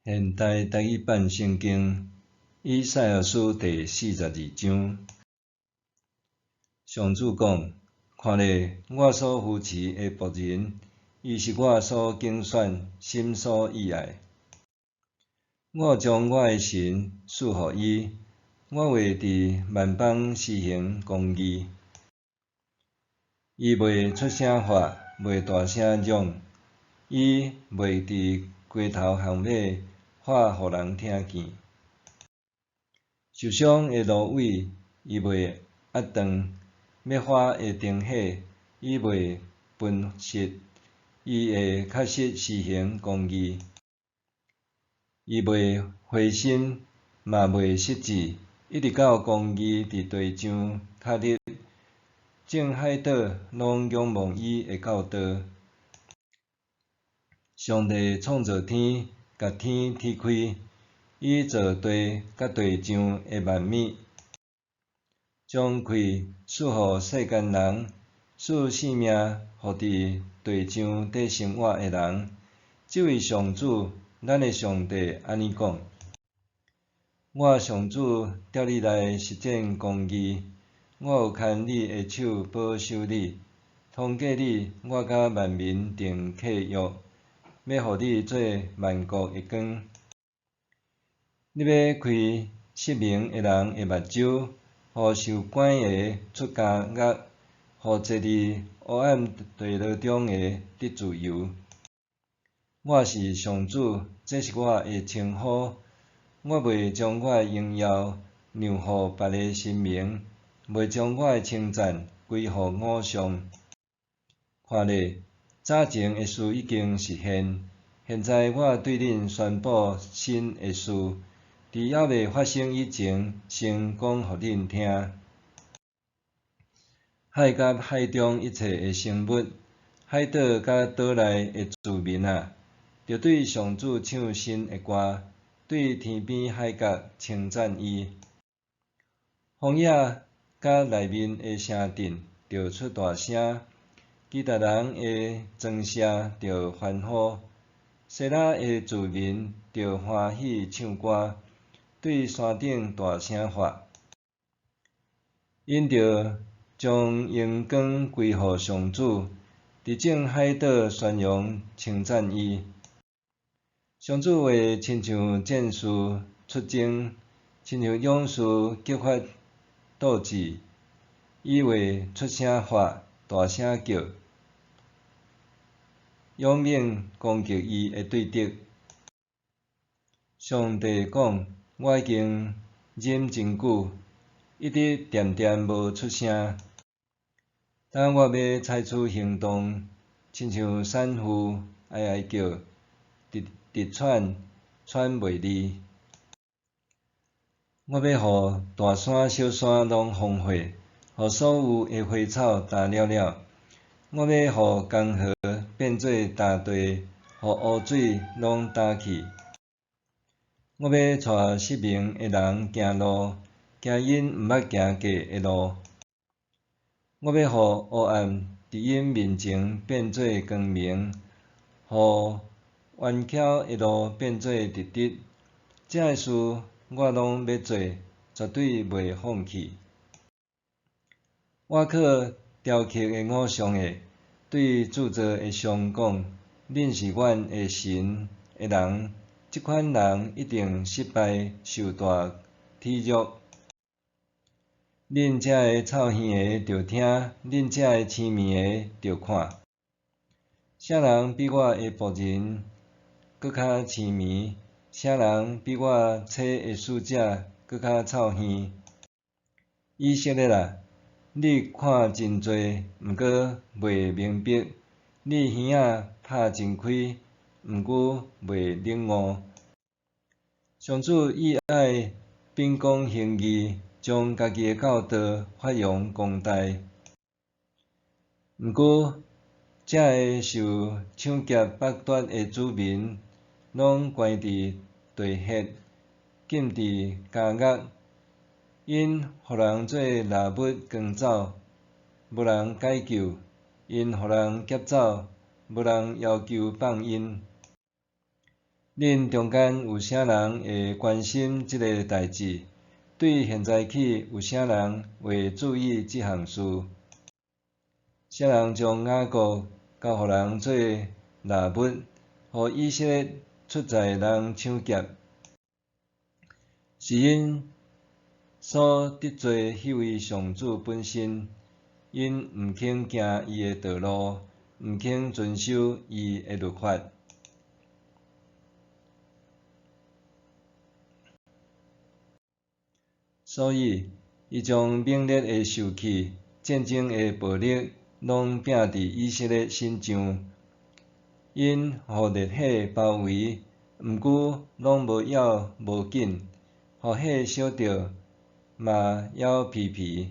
現代台語版聖經以賽亞書第四十二章，上主講：看咧，我所扶持的僕人，伊是我所揀選、心所意愛。我將我的神賜予伊，我會佇萬邦施行公義。伊袂出聲喊，袂大聲嚷，伊袂佇街頭巷尾喊予人聽見。受傷的蘆葦，伊袂壓斷；滅花的燈火，伊袂噴熄。伊會確實施行公義。伊袂灰心，嘛袂失志，一直到公義佇地上確立，眾海島攏仰望伊的教導。上帝創造天，共天踢開，伊造地佮地上的萬物，將氣賜予世間人，賜性命予佇地上綴生活的人。這位上主，咱的上帝按呢講：我上主調你來實踐公義，我有牽你的手保守你，通過你，我佮萬民訂契約，欲予你做萬國的光。你欲開失明的人的目睭，予受關的出監獄，予坐佇黑暗地牢中的得自由。我是上主，這是我的稱呼。我袂將我的榮耀讓予別个神明，袂將我的稱讚歸予偶像。看咧，早前的事已經實現，現在我對恁宣布新的事，佇猶未發生以前，先講予恁聽。海佮海中一切的生物，海島佮島內的住民啊，著對上主唱新的歌，對天邊海角稱讚伊。荒野佮內面的城鎮著出大聲，基達人的莊舍著歡呼，西拉的住民著歡喜唱歌，對山頂大聲喊。𪜶著將榮光歸予上主，佇眾海島宣揚稱讚伊。上主會親像戰士出征，親像勇士激發鬥志，伊會出聲喊，大聲叫，勇猛攻擊伊的對敵。上帝講：我已經忍真久，一直恬恬無出聲。等我欲採取行動，親像產婦哀哀叫，直直喘，喘袂離。我欲予大山小山攏荒廢，予所有的花草焦了了。我欲予江河變做焦地，予湖水攏焦去。我欲帶失明的人行路，行𪜶毋捌行過的路。我欲予黑暗佇𪜶面前變做光明，予彎曲的路變做直直。這个事我攏欲做，絕對袂放棄。倚靠雕刻的偶像的，對鑄造的像講：恁是阮的神的人，這款人一定失敗，受大恥辱。恁遮个臭耳的著聽，恁遮个青耳的著看。啥人比我的僕人閣較青耳？啥人比我差的使者閣較臭耳？以色列啊，你看真濟，毋過袂明白；你耳仔拍真開，毋過袂領悟。上主喜愛秉公行義，將家己的教導發揚光大。毋過，遮个受搶劫剝奪的子民，攏關佇地穴，禁佇監獄，𪜶予人做獵物扛走，無人解救；𪜶予人劫走，無人要求放𪜶。恁中間有啥人會關心這个代誌？對現在起有啥人會注意這項事？啥人將雅各交予人做獵物，予以色列出在人搶劫？是𪜶所得罪彼位上主本身，𪜶毋肯行伊的道路，毋肯遵守伊的律法。所以，伊將猛烈的受氣、戰爭的暴力，攏摒佇以色列身上。𪜶予烈火包圍，毋過攏無要無緊；予火燒著，嘛猶皮皮。